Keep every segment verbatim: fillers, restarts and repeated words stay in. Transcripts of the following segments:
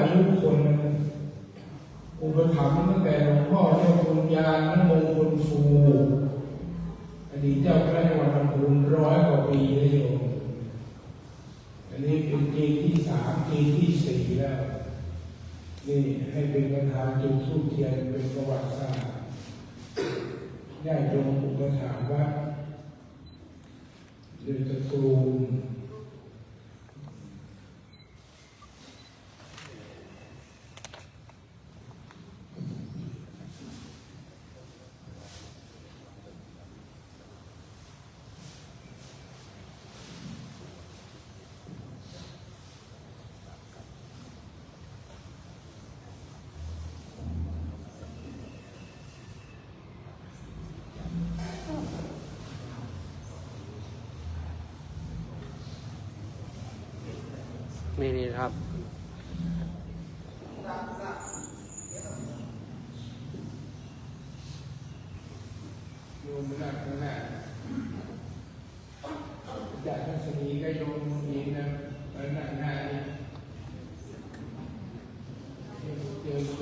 อายุคนหนึ่ง อุปถัมภ์ตั้งแต่หลวงพ่อเจ้าคุณญาณมงคลฟู อดีตเจ้าคณะจังหวัดลำพูน ร้อยกว่าปีแล้วโยม อันนี้เป็นเจดีย์ที่สาม เจดีย์ที่สี่แล้ว นี่ให้เป็นประธานจุดธูปเทียนเป็นประวัติศาสตร์ ญาติโยมอุปถัมภ์วัด โดยตระกูล นี่ นี่ครับ โยมนั่งข้างหน้า อาจารย์ทัศนีก็โยมเองนะ มานั่งหน้านี่ เจอ เจอ เจ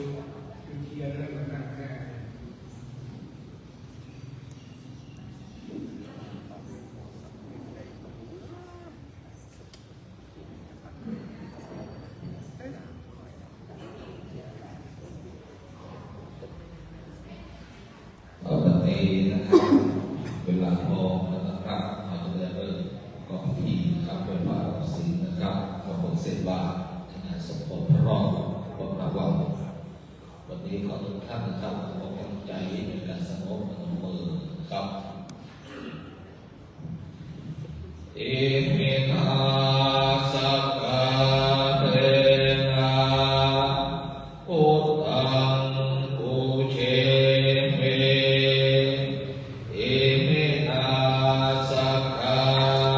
อเทียนแล้วมานั่งหน้านี่ ต่อจากนี้นะครับ เวลาพร้อมแล้วนะครับ เราจะได้เริ่มประกอบพิธีนะครับ ไหว้พระรับศีลนะครับ ทำบุญเส้นไหว้ในงานสมโภชพระรอบครบรอบห้าวัน วันนี้ขอทุกท่านนะครับ ขอความใจในการสงบพนมมือนะครับ Iminā sakkārena buddhaṃ pūjemi. Iminā sakkārena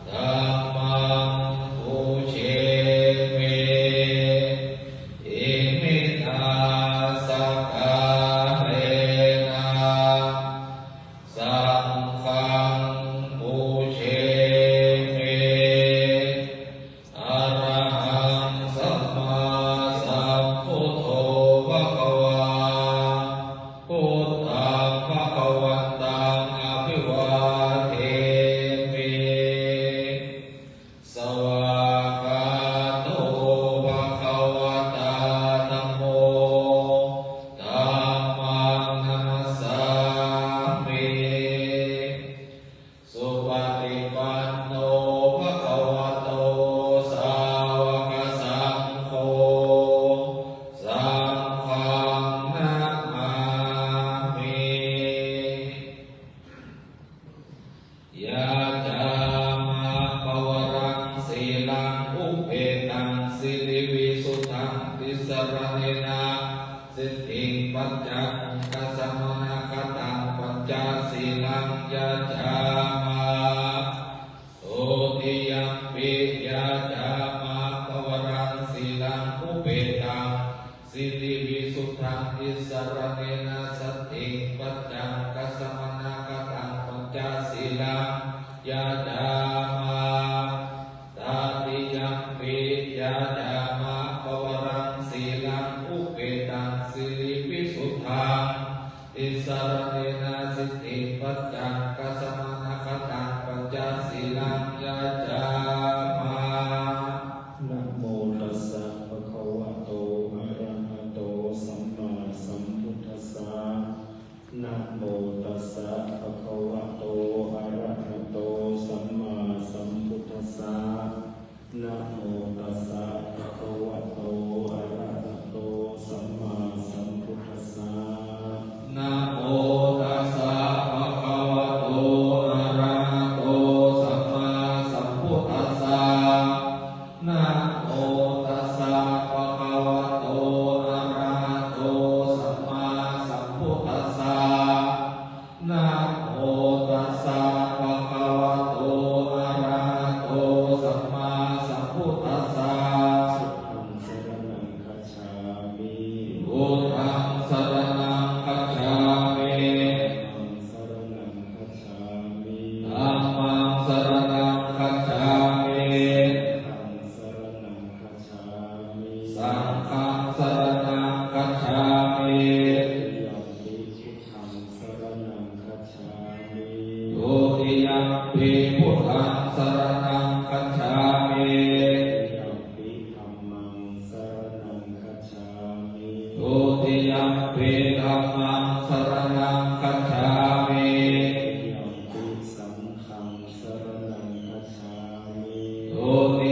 dhammaṃ pūjemi. Iminā sakkārena saṅghaṃ pūjemi. Arahaṃ sammāsambuddho bhagavā, buddhaṃ bhagavantaṃ abhivādemi. Svākkhāto bhagavatā dhammo, dhammaṃ namassāmi. Supaṭipanno bhagavato sāvakasaṅgho, saṅghaṃ namāmi. Yācāma pavaraṃ sīlaṃ upetaṃ sirivisuddhaṃ tisaraṇena siddhiṃ paccaṅkasamanaṃ kataṃ pañcasīlaṃ yācāma. Dutiyampi yācāma pavaraṃ sīlaṃ upetaṃ sirivisuddhaṃ tisaraṇena siddhiṃ paccaṅkasamanaṃ kataṃ pañcasīlaṃ yācāma. Tatiyampi yācāma pavaraṃ sīlaṃ upetaṃ sirivisuddhaṃ tisaraṇena siddhiṃ paccaṅkasamanaṃ kataṃ pañcasīlaṃ yācāma. Namo tassa bhagavato arahato sammāsambuddhassa. Namo tassa bhagavato arahato sammāsambuddhassa. Namo tassa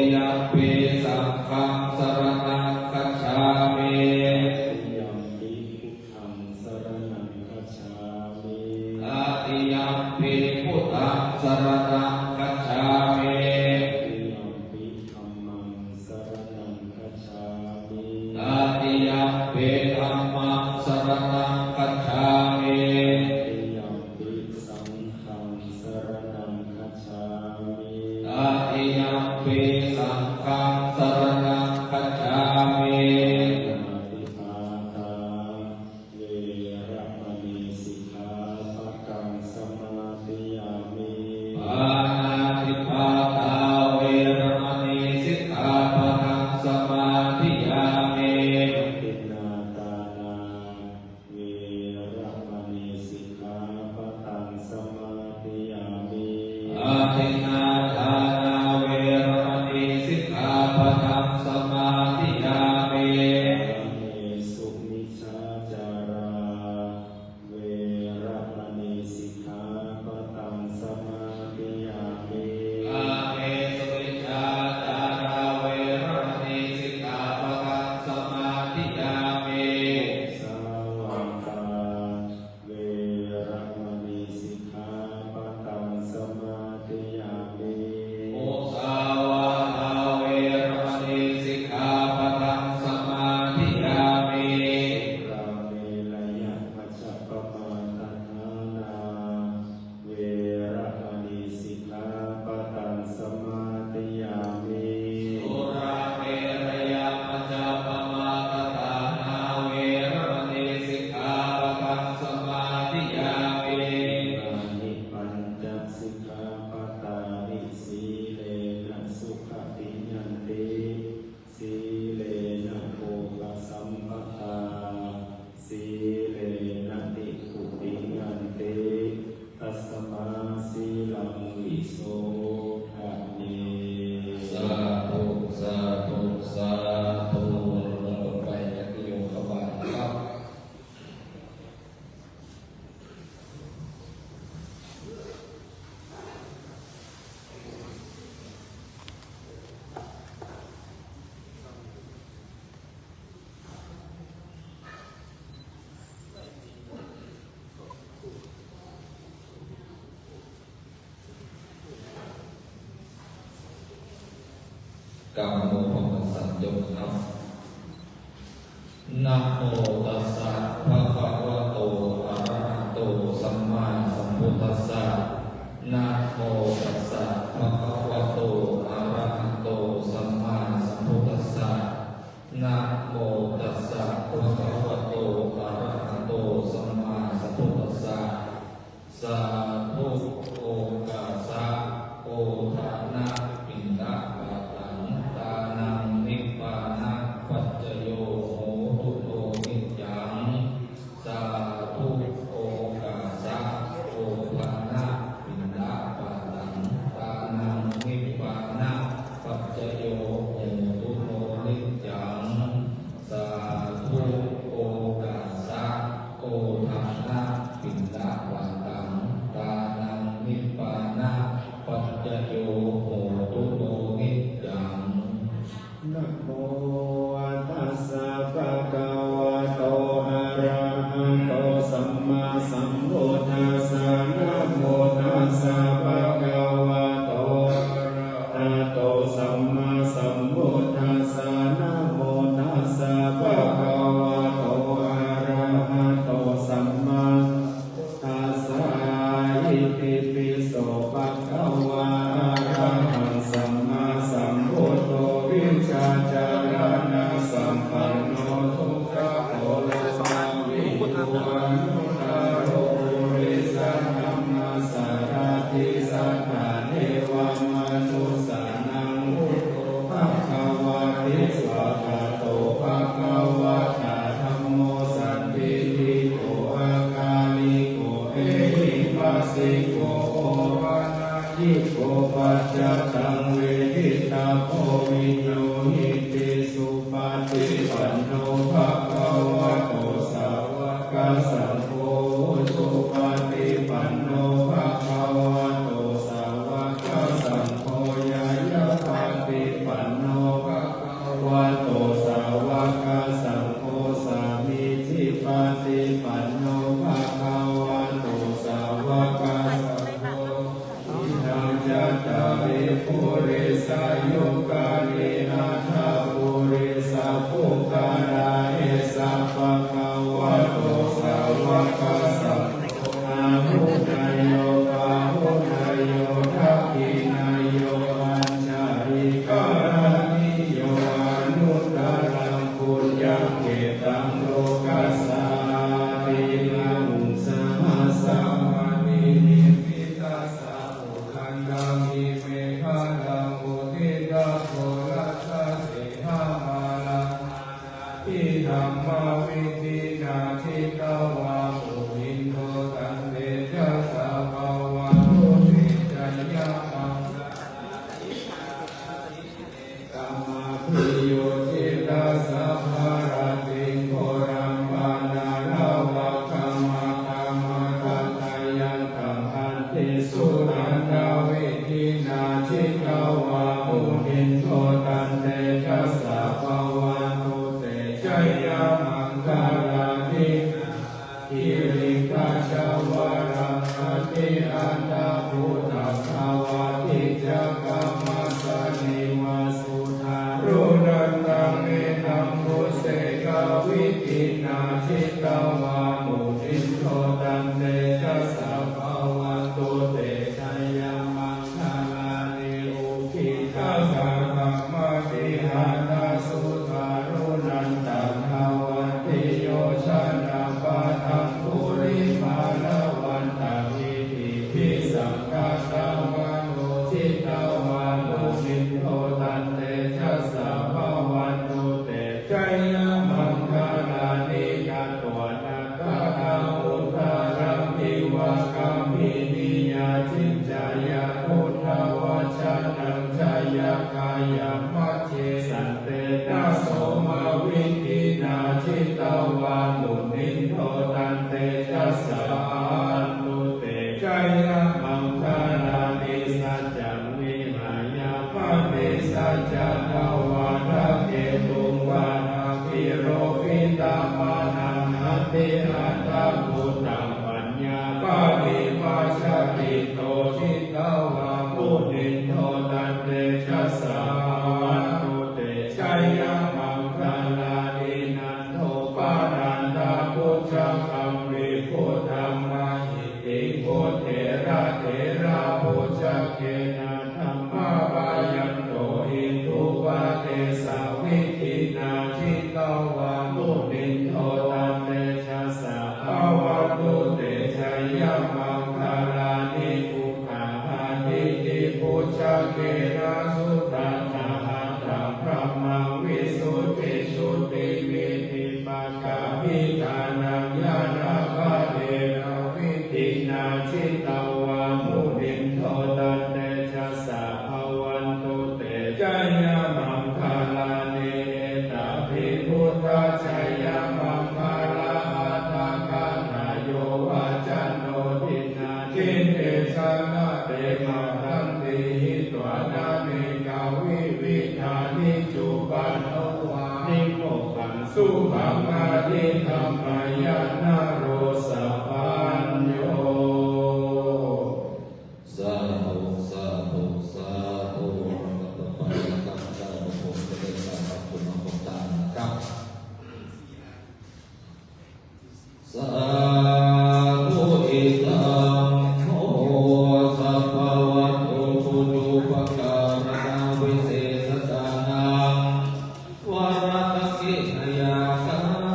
Dutiyampi saṅghaṃ saraṇaṃ gacchāmi. Dutiyampi buddhaṃ saraṇaṃ gacchāmi. Tatiyampi buddhaṃ saraṇaṃ gacchāmi. Tatiyampi dhammaṃ saraṇaṃ gacchāmi. Tatiyampi dhammaṃ saraṇaṃ gacchāmi. Tatiyampi saṅghaṃ saraṇaṃ gacchāmi. Tatiyampi saṅghaṃ saraṇaṃ gacchāmi. Pāṇātipātā veramaṇī sikkhāpadaṃ samādiyāmi. Pāṇātipātā veramaṇī sikkhāpadaṃ samādiyāmi. Adinnādānā veramaṇī sikkhāpadaṃ samādiyāmi. Adinnādānā veramaṇī sikkhāpadaṃ samādiyāmi. Kāmesu micchācārā veramaṇī sikkhāpadaṃ samādiyāmi. Kāmesu micchācārā veramaṇī sikkhāpadaṃ samādiyāmi. Musāvādā veramaṇī sikkhāpadaṃ samādiyāmi. Musāvādā veramaṇī sikkhāpadaṃ samādiyāmi. Surāmerayamajjapamādaṭṭhānā veramaṇī sikkhāpadaṃ samādiyāmi. Surāmerayamajjapamādaṭṭhānā veramaṇī sikkhāpadaṃ samādiyāmi. Imāni pañca sikkhāpadāni. Sīlena sugatiṃ yanti, sīlena bhogasampadā, sīlena nibbutiṃ yanti, tasmā sīlaṃ visodhaye. Sādhu, sādhu, sādhu. ลำดับต่อไป ญาติโยม เข้าบาตรนะครับ กล่าว Namo tassa bhagavato arahato sammāsambuddhassa. Namo tassa bhagavato arahato sammāsambuddhassa. Namo tassa bhagavato arahato sammāsambuddhassa. Namo tassa bhagavato arahato sammāsambuddhassa. Sādhu. Okāsa odanapiṇḍapātaṃ, tānaṃ nibbānapaccayo hotu no niccaṃ. Sādhu. Okāsa odanapiṇḍapātaṃ, tānaṃ nibbānapaccayo hotu no niccaṃ. Sādhu. Okāsa odanapiṇḍapātaṃ, tānaṃ nibbānapaccayo hotu no niccaṃ. Namo tassa bhagavato arahato sammāsambuddhassa. Namo tassa bhagavato arahato sammāsambuddhassa. Namo tassa bhagavato arahato sammāsambuddhassa. Itipi so bhagavā arahaṃ sammāsambuddho vijjācaraṇasampanno sugato lokavidū anuttaro purisadammasārathi satthā devamanussānaṃ buddho bhagavāti. Svākkhāto bhagavatā dhammo sandiṭṭhiko akāliko ehipassiko opanayiko paccattaṃ veditabbo viññūhīti. Supaṭipanno bhagavato sāvakasaṅgho, ujupaṭipanno bhagavato sāvakasaṅgho, ñāyapaṭipanno abhiyu jitasabbaraṃ, ghorampanāḷavakamakkhamathaddhayakkhaṃ, khantīsudantavidhinā jitavā munindo, tantejasā bhavatu te jayamaṅgalāni. Giriṃ gajavaraṃ atimattabhūtaṃ, dāvaggicakkamasanīva sudāruṇantaṃ, mettambusekavidhinā jitavā munindo, tantejasā bhavatu te jayamaṅgalāni. Ukkhittakhaggamatihatthasudāruṇantaṃ, dhāvantiyojanapathaṅgulimālavantaṃ, iddhībhisaṅkhatamano jitavā munindo, tantejasā bhavatu te jayamaṅgalāni. Katvāna kaṭṭhamudaraṃ iva gabbhinīyā, ciñcāya duṭṭhavacanaṃ janakāyamajjhe, santena somavidhinā jitavā munindo, tantejasā bhavatu te jayamaṅgalāni. Saccaṃ vihāya matisaccakavādaketuṃ, vādābhiropitamanaṃ atiandhabhūtaṃ, paññāpadīpajalito jitavā munindo, tantejasā bhavatu te jayamaṅgalāni. Nandopanandabhujagaṃ vibudhaṃ mahiddhiṃ, puttena therabhujagena damāpayanto, iddhūpadesavidhinā jitavā munindo, tantejasā bhavatu te jayamaṅgalāni. Duggāhadiṭṭhibhujagena sudaṭṭhahatthaṃ, brahmaṃ visuddhijutimiddhibakābhidhānaṃ, ñāṇāgadena vidhinā jitavā munindo, tantejasā bhavatu te jayamaṅgalāni. Etāpi buddhajayamaṅgalaaṭṭhagāthā, yo vācano dinadine sarate matandī, hitvānanekavividhāni cupaddavāni, mokkhaṃ sukhaṃ adhigameyya naro sapañño. Sādhu, sādhu, sādhu. ลำดับต่อไปนะครับ ได้รับผลเจริญตามรับคุณน้องของท่านนะครับ Sādhu. Idaṃ ho sabbavatthūpajjhūpakāraṇavisesajānaṃ varadakkhina yācāya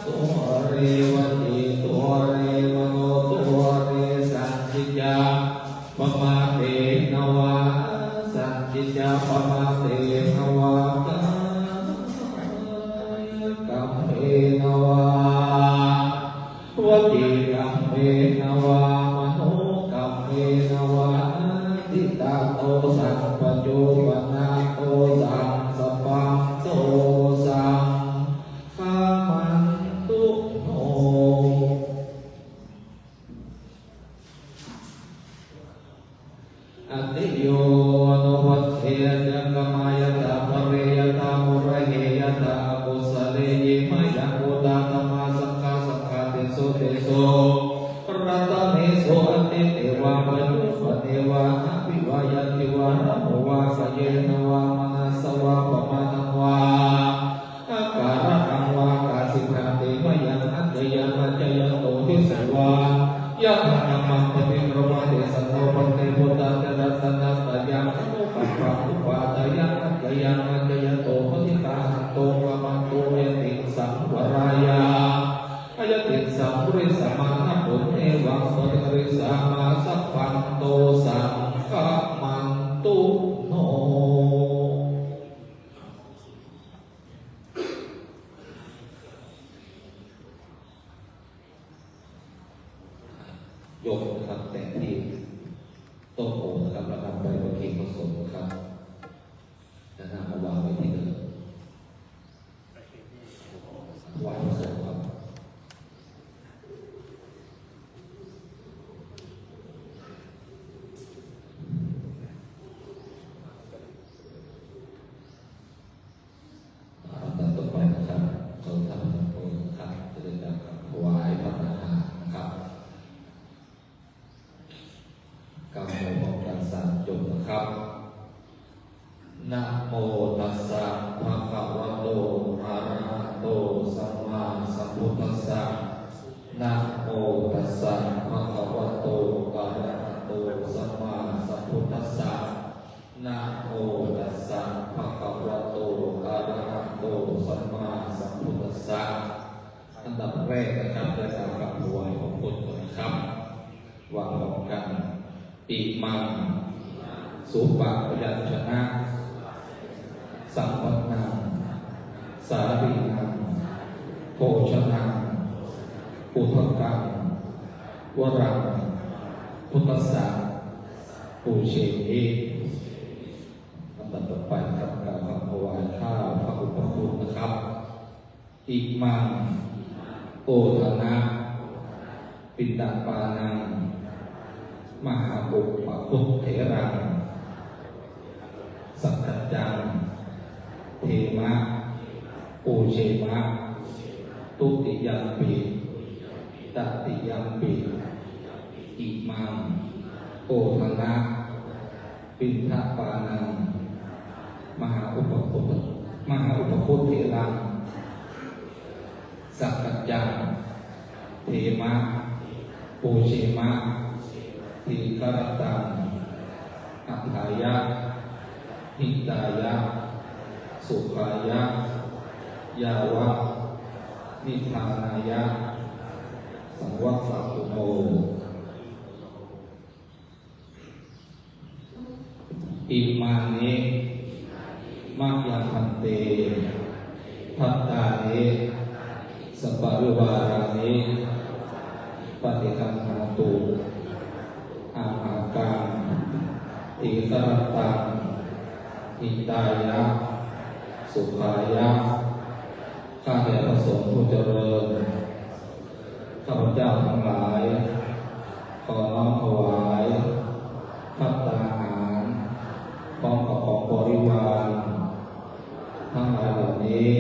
dūre vacī dūre mano dūre saṅkicca pamādena vā, saṅkicca pamādena vā, kāyakammena vā vacīkammena vā manokammena vā ādi tato saṃ paccuppannatato saṃ sabbanto saṃ khamantu no. Atthi yo anupandeyya cakkamā yathā pāre yathā murahe yathā akusalehi mayā bhūtā thamā saṅghā saṅghātisu tesu ratanesu atīte vā paccuppane vā appivayathi vā raho vā sayena vā manassa vā pamāṇaṃ vā ākāraṃ vā kāsi bhante mayaṃ accayaṃ accayanto disā vā yathā dhammaṃ paṭikkama tesaṃ no bhante bhūtā ca ratanattayaṃ anukampaṃ upādāya accayaṃ accayanto paṭiggaṇhatu khamantu. Ayatiṃsaṃ varāya ayatiṃsaṃ purisamārapuṃ evaṃ paṭikarissāma sabbanto saṃ khamantu no. Namo tassa bhagavato arahato sammāsambuddhassa. Namo tassa bhagavato arahato sammāsambuddhassa. Namo tassa bhagavato arahato sammāsambuddhassa. อันดับแรกนะครับ ได้กล่าวคำถวายพระพรก่อนนะครับ ว่าพร้อมกัน Imaṃ sūpayañjanasampannaṃ sālīnaṃ bhojanaṃ udakaṃ varaṃ buddhassa pūjemi. อันดับต่อไปครับ กล่าวคำถวายข้าวพระอุปคุตนะครับ Imaṃ odanapiṇḍapānaṃ mahāupakuṭṭheraṃ sakkaccaṃ khema pūjema. Dutiyampi tatiyampi imaṃ odana piṇḍapānaṃ mahāupakuṭṭha mahāupakuṭṭheraṃ sakkaccaṃ khema pūjema dīgharattaṃ atthāya hitāya sukhāya yāva nibbānāya saṃvattatu no. Imāni mayaṃ bhante bhattāni saparivārāni paṭiggaṇhātu amhākaṃ dīgharattaṃ hitāya sukhāya. ข้าแต่พระสงฆ์ผู้เจริญ ข้าพเจ้าทั้งหลาย ขอน้อมถวายภัตตาหาร พร้อมกับของบริวาร ทั้งหลายเหล่านี้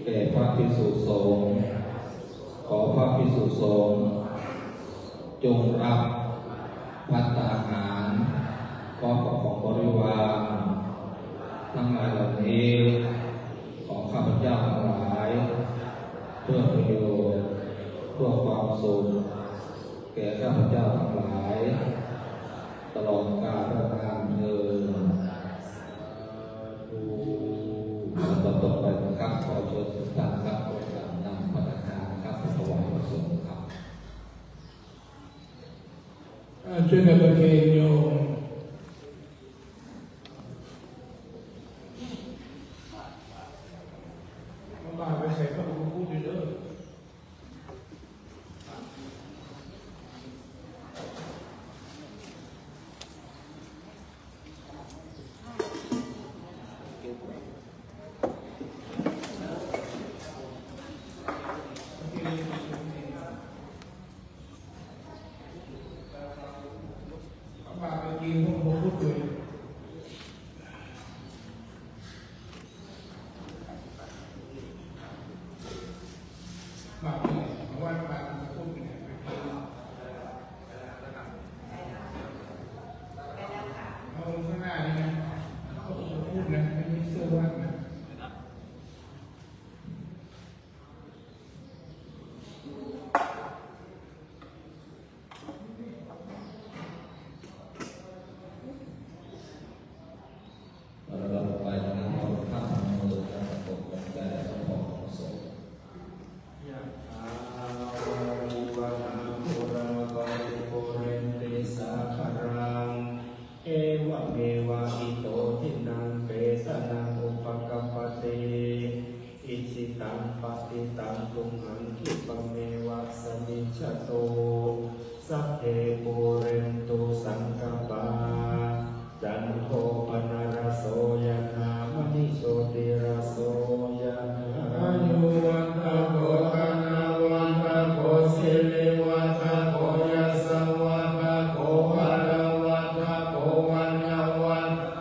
แก่พระภิกษุสงฆ์ ขอพระภิกษุสงฆ์ จงรับภัตตาหาร พร้อมกับของบริวาร ทั้งหลายเหล่านี้ ของข้าพเจ้าทั้งหลาย เพื่อประโยชน์ เพื่อความสุข แก่ข้าพเจ้าทั้งหลาย ตลอดกาลนานเทอญ สาธุ ลำดับต่อไปนะครับ ขอเชิญทุกท่านนะครับ ร่วมกันนำภัตตาหารนะครับ ไปถวายพระสงฆ์ครับ อ่า ช่วยกันประเคนโยม เอาบาตรไปใส่พระอุปคุตด้วยเด้อ เอาบาตรไปกินพระอุปคุตด้วย บาตรนี่แหละ วัดบาตรหลวงปู่เนี่ย เอาองค์ข้างหน้านี่นะ หลวงปู่นะ ไม่ใช่เสื้อวัดนะ ลำดับต่อไปนะครับ ท่านนำมือนะครับ ตกแต่งใจและสมบูรณ์สม Yathā vārivahā pūrā paripūrenti sāgaraṃ, evameva ito dinnaṃ petānaṃ upakappati. Icchitaṃ patthitaṃ tumhaṃ khippameva samijjhatu, sabbe pūrentu saṅkappā, cando paṇṇaraso yathā, maṇi jotiraso yathā. Āyuvaḍḍhako dhanavaḍḍhako sirivaḍḍhako yasavaḍḍhako balavaḍḍhako vaṇṇavaḍḍhako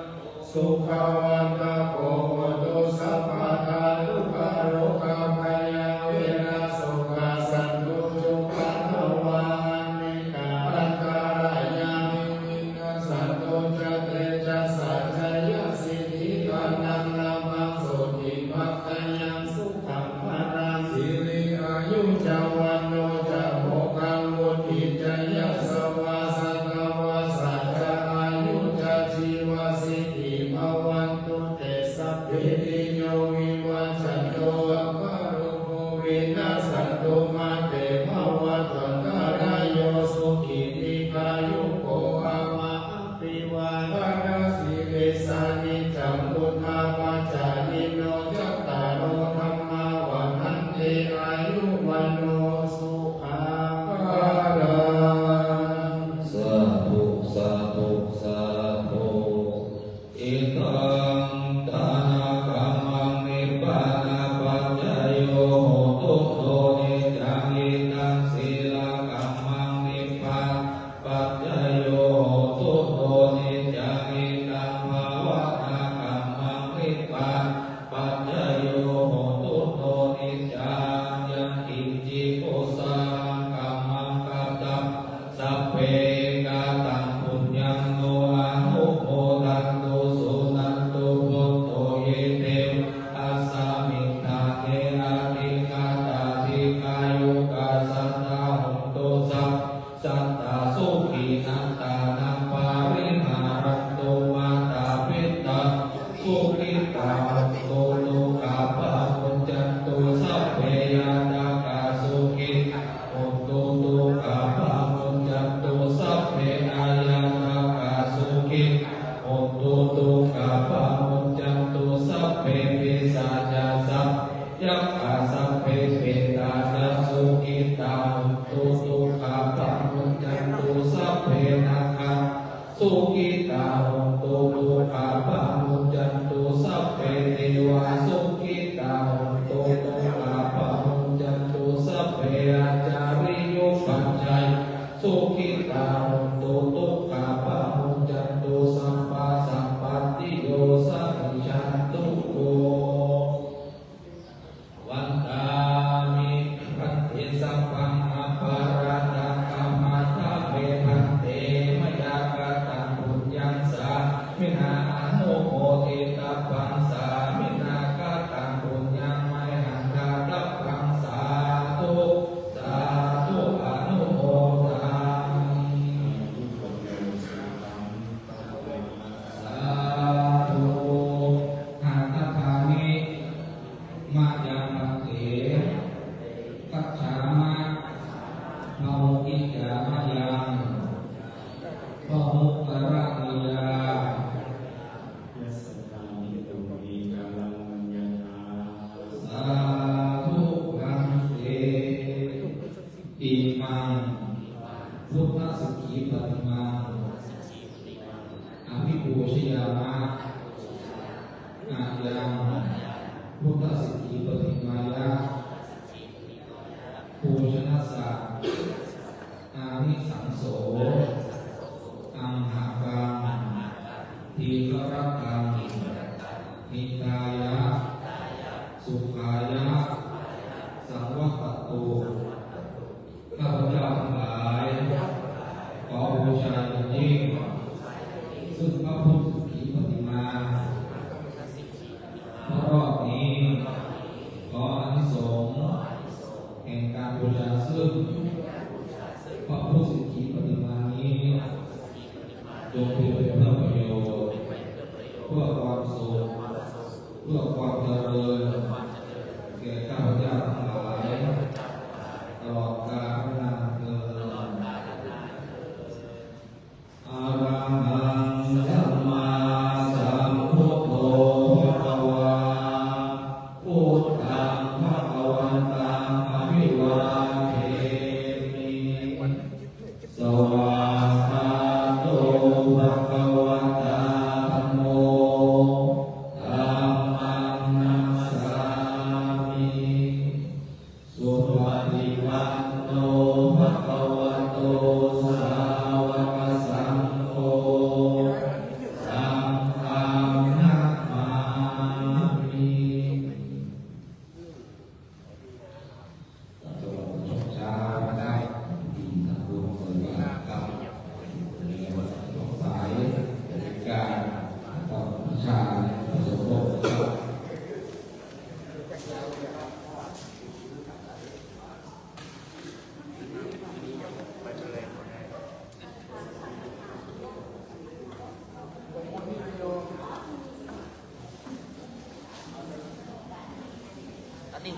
sukhavaḍḍhako hotu sabbadā. Dukkharogabhayā verā sokā sattu cupaddavā, anekā antarāyāpi vinassantu ca tejasā. Jayasiddhi Sabbītiyo vivajjantu, sabbarogo vinassatu, mā te bhavatvantarāyo, sukhī dīghāyuko bhava. Abhivādanasīlissa niccaṃ vuḍḍhāpacāyino, cattāro dhammā vaḍḍhanti, āyu vaṇṇo sukhaṃ balaṃ. Sādhu, sādhu, sādhu. Idaṃ dānakammaṃ nibbānapaccayo hotu, yo niccaṃ idaṃ sīlakammaṃ nibbānapaccayo hotu, yo niccaṃ idaṃ bhāvanākammaṃ nibbānapaccayo hotu, yo niccaṃ yaṅkiñci kusalaṃ kammaṃ katam sabbe kataṃ puññaṃ no anumodantu suṇantu bhonto ye devā asmiṃ ṭhāne adhigatā dīghāyukā sadā hontu. Sabbe sattā sukhī attānaṃ pariharantu. Mātā pitā sukhitā hontu dukkhā pamuñcantu. Sabbe ñātakā sukhitā hontu dukkhā pamuñcantu. Sabbe aññātakā sukhitā hontu dukkhā pamuñcantu. Sabbe pisācā sabbe yakkhā sabbe petā ca sukhitā hontu dukkhā pamuñcantu. Sabbe nakkhattā sukhitā hontu dukkhā pamuñcantu. Sabbe devā sukhitā hontu dukkhā pamuñcantu. Sabbe ācariyupajjhāyā sukhitā hontu dukkhā pamuñcantu. Sabbasampattito sabbamicchantu. Vandāmi bhante sabbaṃ aparādhaṃ khamatha me bhante. Mayā kataṃ puññaṃ sāminā anumoditabbaṃ, sāminā kataṃ puññaṃ mayhaṃ dātabbaṃ. Sādhu, sādhu, anumodāmi. Sādhu. Handa bhāmi mayaṃ bhante, gacchāma, bhāhuki ca mayaṃ, bahukarameyya. Sādhu bhante. Imaṃ buddhasiddhipaṭimaṃ abhipūjayāma. Ayaṃ buddhasiddhipaṭimāya pūjanassa ānisaṃso amhākaṃ dīgharattaṃ hitāya sukhāya saṃvattatu. ข้าพเจ้าทั้งหลาย ขอบูชาอย่างยิ่ง ซึ่งพระพุทธสิกขีปฏิมา เพราะรอบนี้ ขออานิสงส์แห่งการบูชาซึ่งพระพุทธสิกขีปฏิมานี้ จงเป็นไปเพื่อประโยชน์ เพื่อความสุข เพื่อความเจริญ แก่ข้าพเจ้าทั้งหลาย ตลอดกาลนานเทอญ Arahaṃ sammāsambuddho bhagavā, buddhaṃ bhagavantaṃ abhivādemi. Svākkhāto bhagavatā dhammo, dhammaṃ นี่